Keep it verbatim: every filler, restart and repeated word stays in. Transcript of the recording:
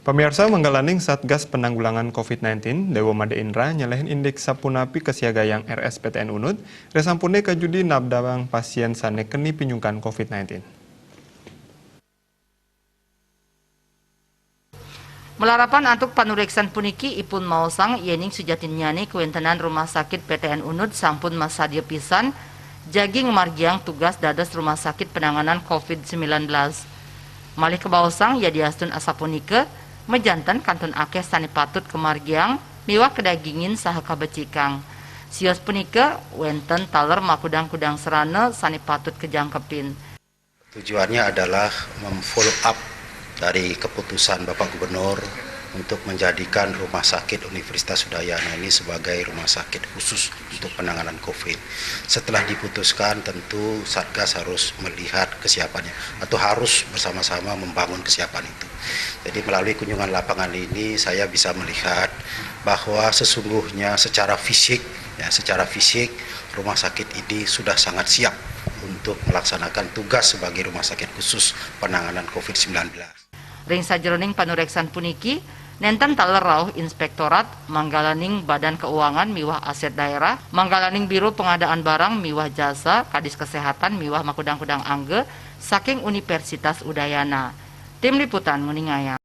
Pamirsa, manggalaning Satgas Penanggulangan covid nineteen, Dewa Made Indra nyelehin indik sapunapi kesiagayang R S P T N Unud, ri sampune kajudi nabdabang pasien sane keni pinyungkan covid nineteen. Malarapan antuk panureksan puniki, ipun maosang yening sujatinnyane kawentenan rumah sakit P T N Unud sampun masadia pisan jagi ngamargiang tugas dados rumah sakit penanganan covid sembilan belas. Malih kabaosang yadiastun asapunika, majanten kantun akeh sane patut kamargiang miwah kadagingin saha kabecikang. Sios punika wenten taler makudang-kudang sarana sane patut kajangkepin. Tujuannya adalah mem-follow up dari keputusan Bapak Gubernur untuk menjadikan Rumah Sakit Universitas Udayana ini sebagai rumah sakit khusus untuk penanganan covid. Setelah diputuskan, tentu Satgas harus melihat kesiapannya atau harus bersama-sama membangun kesiapan itu. Jadi, melalui kunjungan lapangan ini, saya bisa melihat bahwa sesungguhnya secara fisik, ya, secara fisik rumah sakit ini sudah sangat siap untuk melaksanakan tugas sebagai rumah sakit khusus penanganan covid sembilan belas. Ring sajeroning panureksan puniki, nenten taler rauh Inspektorat, manggalaning Badan Keuangan miwah Aset Daerah, manggalaning Biro Pengadaan Barang miwah Jasa, Kadis Kesehatan miwah makudang-kudang angga saking Universitas Udayana. Tim Liputan nguningayang.